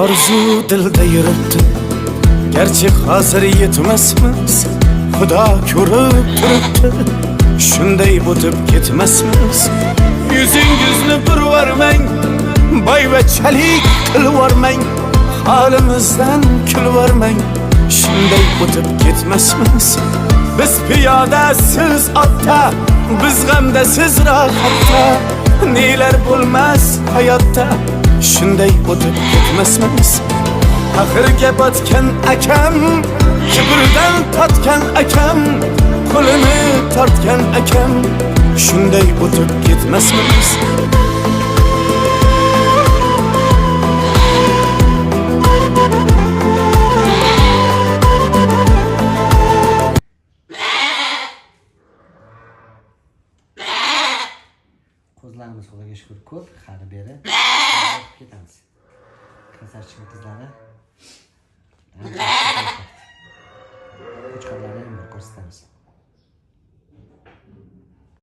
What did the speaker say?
Orzu dilda yuribdi, garchi hozir yetmasmiz, Xudo ko'rib turibdi, shunday o'tib ketmasmiz. Yuzingizni burvarmang, boyvachchalik qilvormang, holimizdan kulvormang, shunday o'tib ketmasmiz. Biz piyoda, siz otda, biz g'amda, siz rohatda, nelar bo'lmas hayotda, shunday o'tib ketmasmiz. Axirga botgan akam, kibrdan totgan akam, qo'lini tortgan akam, shunday o'tib ketmasmiz. Qo'zlarimiz xudoga shukur ko'p, hali beri ketamiz. Kasarchining qizlari. Qo'chqorlarni ham bir ko'rsatamiz.